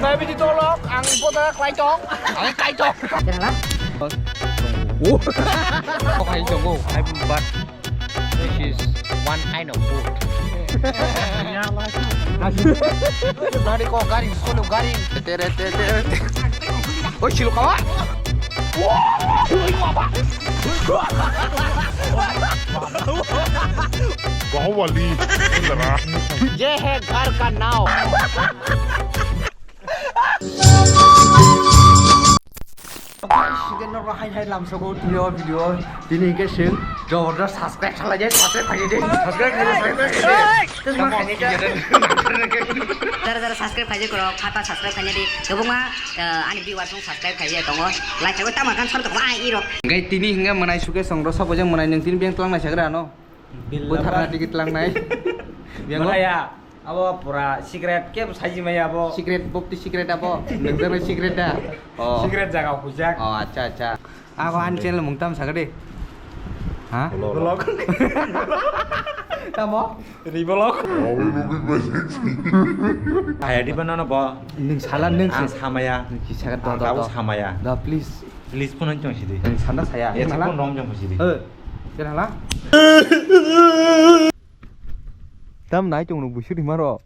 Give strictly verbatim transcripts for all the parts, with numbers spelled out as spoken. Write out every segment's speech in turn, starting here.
Naibidi tolok, ang boda klai tong, ang kai tong. Kenapa? Oh, kai tong, oh, I will, but this is one kind of food. Gari ko, gari, solo gari. Tere, tere, tere. Oh, silo kawa. Bahubali. Ye hai ghar ka naam. Guys, hingke norok hai hai lamsogo tini o video, tini hingke chwng jobordast subscribe khlai di, subscribe khlai di, subscribe khlai di, subscribe khlai di. Tamo khaini khe. Jara jara subscribe khlai di, korok, khata subscribe khlai di. Kwbangma, eh, ani viewers rok subscribe khlai di tongo. Like khlai tamo kan sar tongo, ah, irok. Hingke tini hingke mwnai suke songro sabo jeng mwnai nung tini beng tlang nai sagra ano. Bwtharna tigi tlangnai. Biango? Maya, abo pura secret, kebo saiji maya abo. Secret, bokti secret abo. Nungjaknai secret da? Oh. Secret jaga hujak. Oh, acha, acha. Abo ani channel mung tam sakha de? Ha? Vlog. Tamo? Ri vlog. Hayadi banana bo. Nung sala nung. Ang samaya. Nung kisa do do do. Samaya. Do, please. Please phone tong sidi. Ang sanda saya. Ya, phone rom jong sidi. Eh. Kenapa? Tam nai tong nung buisi di maro.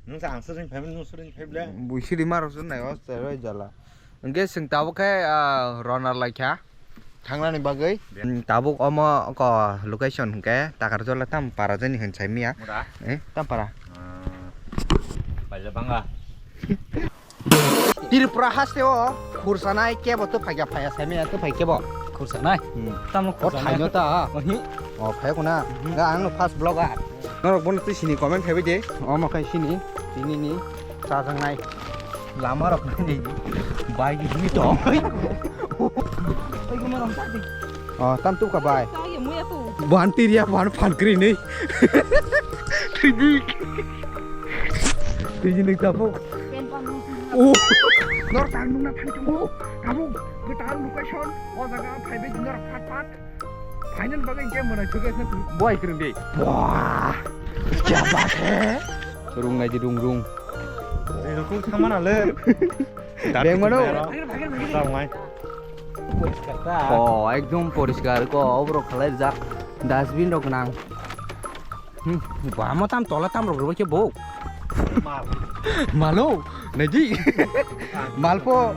Nung sa ang sering family nung sering family. Buisi di maro sun nai os teroi jala. Hingke chwng tabuk khe, ah, ronar laikha thangnani bagwi. Hmm, tabuk omo ko location hingke Takarjola tam para jani hin saimia. Mura? Eh, tam para. Ah, baila banga. Tripura haste o khursanai kebo tw phaikya phaya saimia tw phai kebo. Khursanai? Hmm. Tamo o khursanai. Thaino ta. Ohi. O phai kuna. Mhm. Ga ang no first vlogger. Norok bono twi sini comment phaibai de. Omo khai sini. Tini ni. Chajaknai. Lama rok nai di. Bai di hini tong. Oi, guma rong ta di. Oh, tam tu ka bai. Ta ye muya tu. Buhan tiriya, buhan phan kri ni. Tiji. Tiji ni tapu. Pen pan mo. Oh. Nor tang nung na thang tung. Kamu. Getar location. O jaga phai be nor phat phat. Final bagwi game mwnai suge sna tu. Boy, kring di. Wah. Kya baat hai? Rung nai di, rung, rung. Rung samana le. Beng mano. Rung nai. Oh, ekdom poriskar ko, oborok khalai jak. Dustbin rok nang. Hmm, bamo tam tola tam rok rwbai khe bo. Mal. Malo, nai di. Mal po.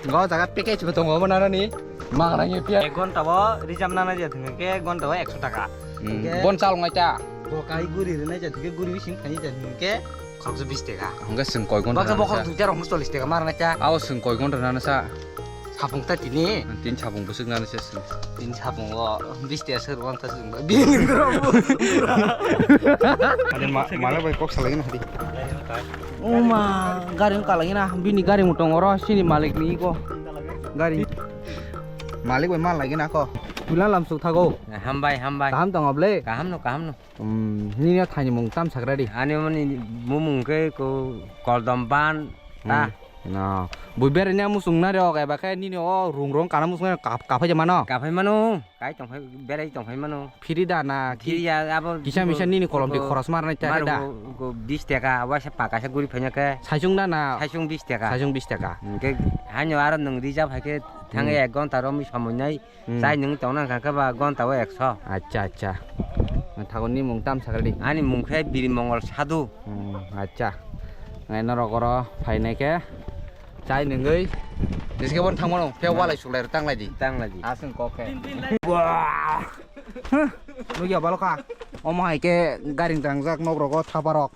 Go jaga package bo tongo, obo nana ni. Mangrang ye pia. Ek ghonta o rijam nana je thwngkhe ek ghonta o ekso taka. Hmm, hingke bon chal ngai ta. Bo kai guri rwnai je thwngkhe guri bising thani je thwngkhe khoroksa bis taka. Hingke chwng koi ghonta. Bo khe bo khorok duita rok chollish taka mar nai ta. Ao chwng koi ghonta nana sa. Sapung ta tini. Tin sapung bwswk nana se chwng. Tin sapung o bis taka se rwang ta chwng. Bini rok. Ade ma-, male bai kok salai na hadi. Oma gari wng kalangina, bini gari motong oro sini malik ni iko gari. Malik bai mal lagina ko. Tula lamsuk thago. Hambai, hambai. Kaham tongo ble? Kaham no, kaham no. Hmm, nini thaini mung tam sagra di. Ani mani mumung ke ko koldom ban ta. Hmm. No. Bui berenya musung na re ogai ba khe nini o rung rong kana musung na kap-, kaphai je mano. Kaphai mano. Kai tongphai, berai tongphai mano. Phiri da na ki-, phiri ya, abo kisa misa nini kolom di ko-, khoros marnai ta mar da. Ko, ko bis taka, waisa paka sa guri phanya khe. Saisung da na? Saisung bis taka. Saisung bis taka. Hingke hanyo aro nwng rija phai khe thang hmm. Ek ghonta romwi somoi nai. Hmm. Chai nwng tongna kha khe ba ghonta o ekso. Acha, acha. Thago ni mung tam sakra di. Ani mung khe Biri Mongol Sadhu. Hmm, acha. Ngai norok oro phainai khe. Chai nungwi. Biske bon thangmano, phe walai suklai tanglai di. Tanglai di. Aswng kok khe. Wah. Huh. Nugya balo kha. Omo hai khe garing tangjak nok rogo thapa rok.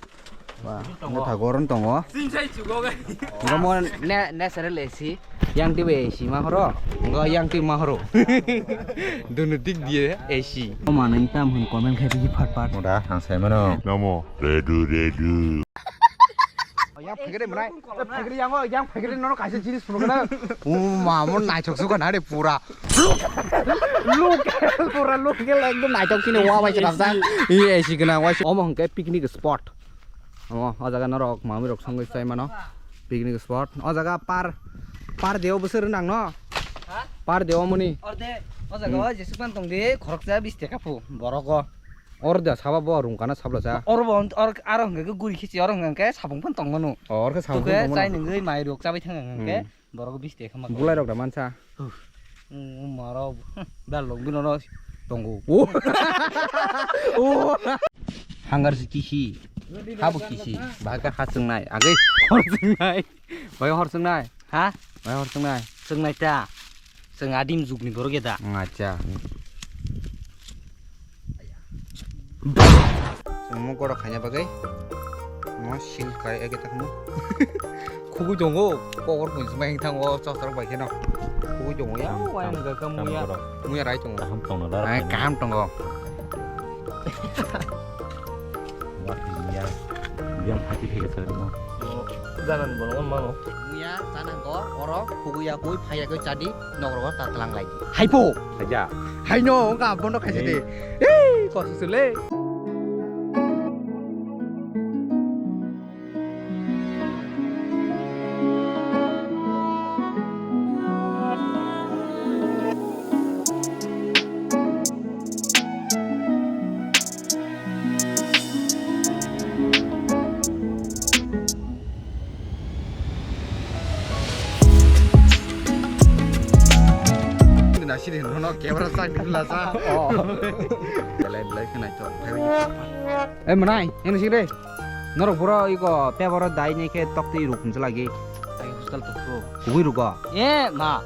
Wah. Tongo. Tha goron tongo. Sinsai chugo gai. Gomo ne, natural A C. Yang tiwi A C ma horo. Go yang tiwi ma horo. Dunu dik diye A C. Oma nang tam hun comment khe di phat phat. Moda hang sai mano. Namo. Redu redu. Yang phegre mwnai. Phegre yang o, yang phegre nono kaisa jinis phunukna. O mamo naithok suka na re pura. Local, pura local ekdom naithok sini wa bai chwrap jak. Iya, A C gwnang wa. Omo hwnkhe picnic spot. Omo, o jaga norok mamui rok songwi chai mano. Picnic spot. O jaga par, par deo bwswk nang no? Ha? Par deo muni. Orde, o jaga o jesukman tong di, khoroksa bis taka phu, borok o. Or da saba bo rung kana sabla sa. Or bo, or, aro hwnkhe guri khichi, oro hwnkhe sabung phan tong mano. O, or khe sabung phan tong mano. Chai nungwi mai rok chabai thang hwnkhe. Hmm. Borok bisti khe ma. Bulai rok da mansa. Hmm, maro. Bel rok bino no tongo. O. O. Hangar si kisi. Habo kisi. Bahai khe ha chwngnai. Agwi hor chwngnai. Bai hor chwngnai. Ha? Bai hor chwngnai. Chwngnai ta. Chwng adim jugni borok ya da. Acha. Chwng mo gorok khaina bagwi. Mo sil kai ege takmo. Khugui tongo. Kokor kun smai thango chok chok bai kheno. Khugui tongo ya. Wayang ga kam muya. Muya rai tongo. Kaham tongo da. Ai kaham tongo. Wa muya. Biang phati phege sa no. Janan bono mano. Muya tanang ko oro khugui ya koi phaya koi chadi. Nokrogo ta tlang lai. Haipo. Haja. Haino wngkha bono khaisa de. Ei, kosu sule. Nasiri nono camera side la sa. Oh. Belai belai khe naithok. Eh, mwnai, ini sih deh. Norok boro iko paper o dai ni khe tok twi ruk hwnsa lagi. Ai hostel tok to. Kubui rugo. Eh, ma.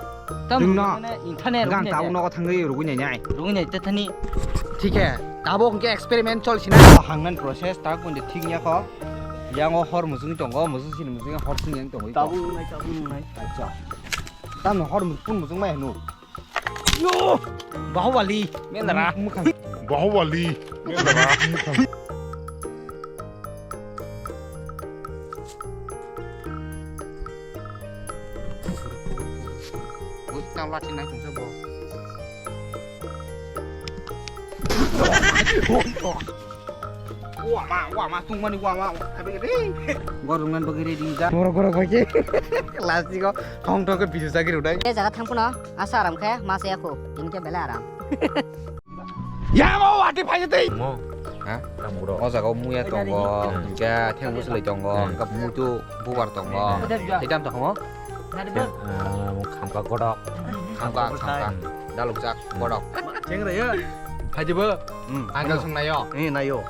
Tam Ringno. Mane internet gang rukne tau ya. Nogo thangwi rugui nai nai. Rugui nai te thani. Thik he. Tabo hwnkhe experiment chol sina. Hangnan process ta kunde thik nya kho. Yango hor musung tongo, musung sini musung hor sing yang tongo. Tabu nai, tabu nai. Acha. Tam hor muspun musung mai hnu. Yo! Bahubali. Mendra. Bahubali. Mendra. Utang lati nai tungsa bo. Wama, wama, tungmani wama, wama, habegede. Gor rungnan bagwi ready jak. Gor, gor, bagwi. Last digo, thong thong ke bisu jagir udai. E jaga thang puno, asa aram khe, masa ya khu, ini ke bela aram. Ya, mau wati phai tei. Mo. Ha? Tam guro. O jaga muya tongo, hmm. Hingke theng musulai tongo, hmm. Hingke muitu bubar tongo. Hmm. Tei tam tongo? Ah, khamka godok. Khamka, khamka. Dalukjak, godok. Chengra ya. Haji bo. Hmm. Angel sung nayo. Eh, nayo.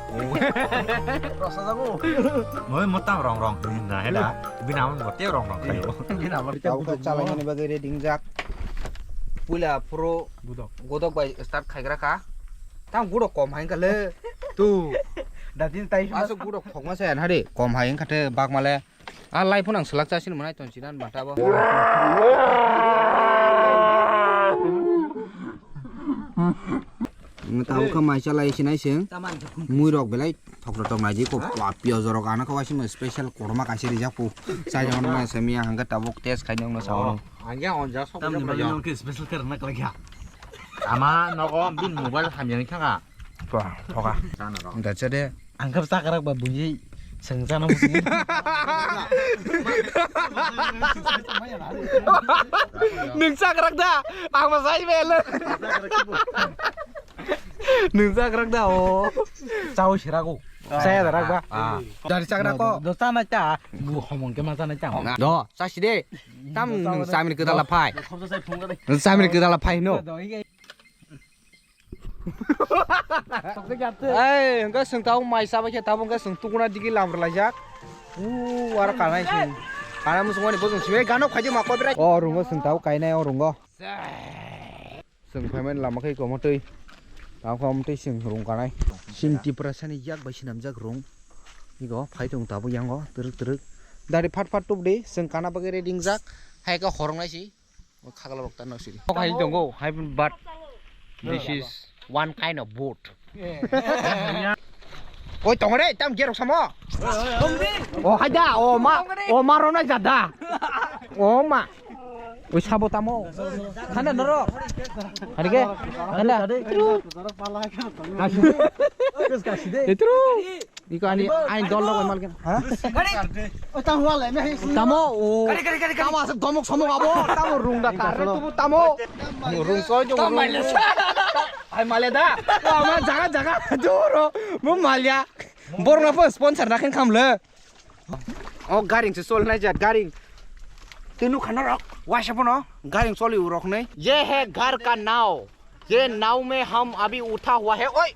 Rasa jago. Moi motam rong rong. Na heda. Bina mon bote rong rong kayo. Bina mon. Tau khe chalai mani bagwi ready jak. Puila pro godok bai start khaigra kha. Tam godok kom hai kale. Tu. Dadin tai. Asuk godok khokma sa yan hari. Kom hai kha te bak male. A lai phunang selak chasin manai ton sinan banta bo. Tabo kha mai chalai sinai sing. Mui rok belai thokra tok nai ji ko piyaj rok ano kha waising special korma kaisa rijak pu. Sai jang ma se miya hangka tabuk test khai nang no sa. Angya onja sok. Tamni bagwi nong khe special kar na kala kya. Ama nogo bin mobile hamya ni thanga. Wah, oka. Chana rok. Dacha de. Ang khe chakrak ba buji sengchana musi. Nwng chakrak da, ang ba sai bel. Nwng chakrak da o. Chao sirago. Saya da rak ba. Ah. Dari chakrak ko. Do chana cha, bu homong ke ma chana cha. Do, chasi de. Tam nwng samir kedala phai. Samir kedala phai no. Ei, hwnkhe chwng tabuk mai chabai khe tabuk hwnkhe chwng tukuna digi lamrwlaijak. Uu, aro kanai chwng. Kanai muchungmani bojong simi gano khaidi ma kobrai. O rungo chwng tabuk kainai o rungo. Chwng phaimani lama khe komo twi. Tabuk komo twi chwng rung kanai. Chini Tiprasani yak bai swnamjak rung. Igo phai tongo tabuk yango twrwk twrwk. Dari phat phat tubdi chwng kana bagwi ready wngjak. Hai khe horoknai si. O khagla rok ta no siri. Kok hai tongo, hai but this is one kind of boat. Oi tongo re, tam gerok samo. O hai da, o ma, o ma rona jada. O ma. Oi sabo tamo. Khanda noro. Hari ke? Khanda. Itru. Iko ani, ani dol rok mal kan. Ha? O ta huwa le me. Tamo o. Kari, kari, kari, kari. Tamo asuk domok somok abo. Tamo rung da kar tu tamo. Rung soi jong. Tamo rung. Hai malya da. O ama jaga jaga duro. Mo malya. Borok na po sponsor na khen khamle. O garing se sol nai jat garing. Tenu khana rok. Waisa pono garing soli urok nei. Ye hai ghar ka nao. Ye nao mein hum abhi utha hua hai. Oi.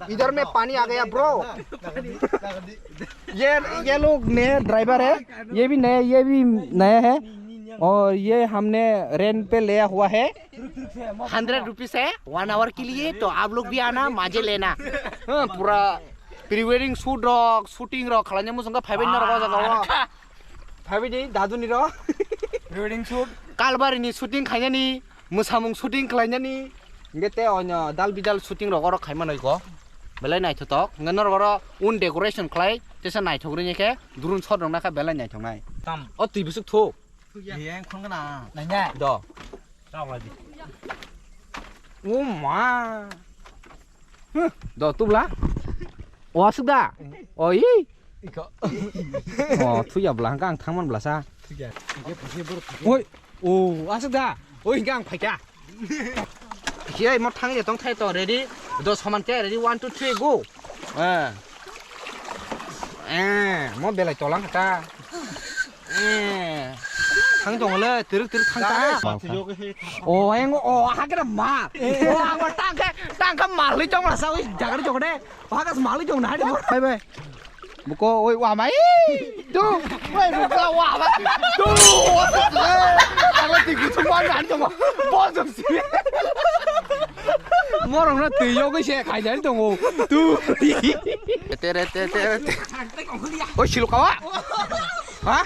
Idhar mein pani aa gaya, bro. Ye, ye log naya driver hai. Ye bhi naya, ye bhi naya hai. Aur ye humne rent pe liya hua hai. Hundred rupees hai, one hour ke liye, to aap log bhi aana, maze lena. Ha, pura pre wedding shoot rok, shooting rok khlaina muchungkha phaibai norok o jaga o. Phaibai di, dadu ni rok. Pre wedding shoot. Kalbari ni shooting khainani, mwsamung shooting khlainani. Hingke te onyo dal bidal shooting rok oro khaima noi ko. Belai naithotok. Hingke norok oro un decoration khlai, tesa naithok ringya khe, drone shot rok nakha belai naithok nai. Tam. O twi bwswk thuk. Yang khon kana. Nanya. Do. Tawla di. O ma. Huh, do tubla. O aswk da. O i. Iko. O thuya bla hangka ang thangman bla sa. Thuya. Iko phusi bor phusi. Oi. O aswk da. Oi hingka ang phaika. Hiya mo thang ya tong thai to ready. Do soman ke ready one two three go. Eh. Eh, mo belai tolang kata. Eh. Thang tong le, teruk teruk thang ta. O, ayang o, hagra ma. O, ang tang ke, tang ke mali tong la sa, oi, jagar jong de. O, hagas mali tong na de. Bye bye. Buko, oi, wa mai. Tu, oi, buko, wa mai. Tu, ang ti gusu man na tong. Bos si. Morong na twi yogwi se khaijani tongo. Tu. Tere, tere, tere, tere. Oi, siluk kawa? Ha?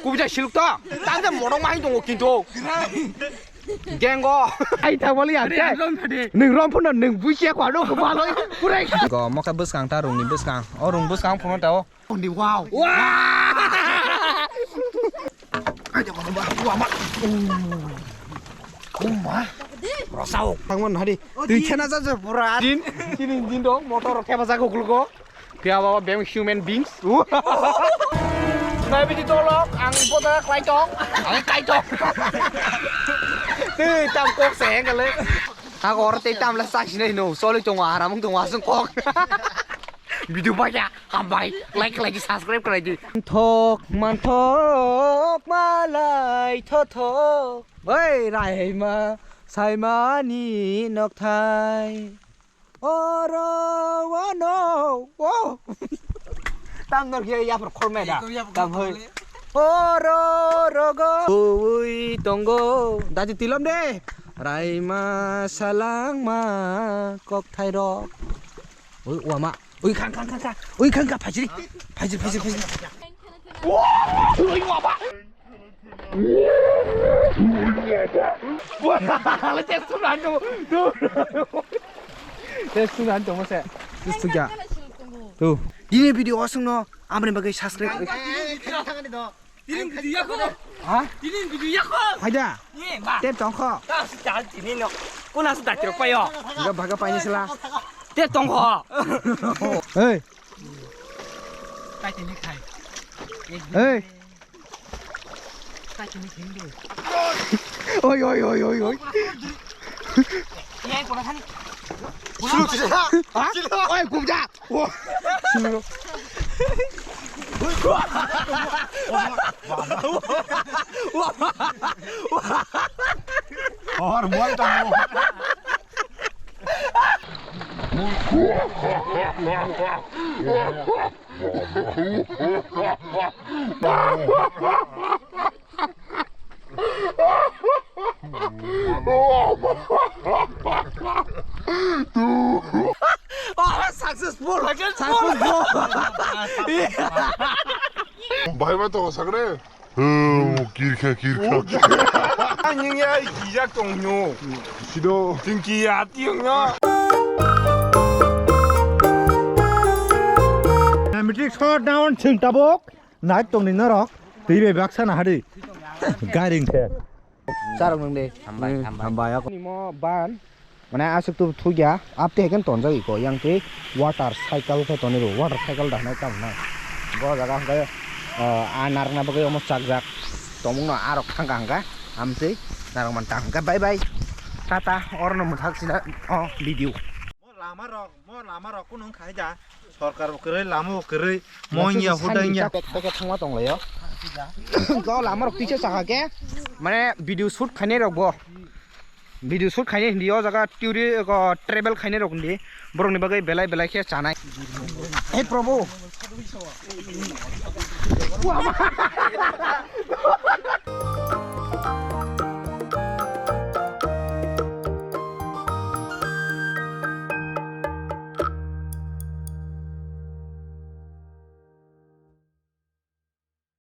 Kubja siluk to? Tangde morong mahi tongo kintu. Gengo. Ai, thangmali ya. Nwng rom phano nwng buiya kwano kwbaloi. Purai. Go, mokha bwskang ta rungni bwskang. O rung bwskang phano ta o. Wow. Wah! Ayo, wah, wah, wah. Oh. Oh, ma. Rosao. Tangman hari. Twi chena jaje pura. Din, din, din do, motor theba jago gulgo. Kya baba, bem human beings. Nai bidi tolok, ang boda klai tong. Ang klai tong. Twi tam kok se hengale. Agor tei tam la sa sinai no. Soli tongo, aram tongo, asung kok. Video ba ya. Hambai, like, like, subscribe khlai di. Thok, man thok, malai, tho, tho. Oi, raima, saimani, nokthai. Oro, wano, wo. Tam nor ya, ya, por khorme da. Tam hoi. Oro, rogo, ui, tongo. Dadi tilom de. Raima, salangma, kokthai rok. Ui, wama. Ui, khang, khang, khang, khang. Ui, khang, khang, phajri. Phajri, phajri, phajri. Wah, ui, wama. Wah, le tes tu nandu. Tu. Tes tu nandu mose. Tes tu ya. Tu. Ini video asung no, amre bagai subscribe. Tini video yakho. Ha? Tini video yakho. Haida. Ye, ma. Tep tongkho. Ta si ta tini no. Kuna si ta tiro payo. Ga baga paini sila. Tep tongkho. Hey. Kai tini khai. Hey. Kai tini khindu. Oi, oi, oi, oi, oi. Ye, kuna thani. Silo, silo. Ha? Silo. Oi, kumja. Wah. Or mual tamu. Oh, successful! Successful! Bahai ma tongo sakre? Oh, kirkha, kirkha. Ang ya kijak tong nyo. Sido. Tingki ya tiang na. Matrix shot down, ching tabok. Nai tongni norok twi bai baksa na hadi. Garing se. Charok nung de. Hambai, hambai. Hambai ako. Nimo ban. Mane asuk tu thugya. Apte heken tonjak iko. Yang twi water cycle khe toni ro. Water cycle da nai tam nai. Bo jaga hwnkhe, ah, a narwkna bagwi omo chakjak. Tongmung no arok thangka hwnkha. Amtwi narwk man ta hwnkha. Bye bye. Tata. Oro no mwthak sina. Oh, video. Lama rok, mo lama rok kuno khai da. Sorkar bo kwrwi, lama bo kwrwi. Mo ya huda ya. Pek pek thangma tong layo. Go lama rok tisa saka ke. Mane video shoot khainai rok bo. Video shoot khainai hindi o jaga turi ko travel khainai rok hindi. Borok ni bagwi belai belai khe chanai. Hey Prabhu.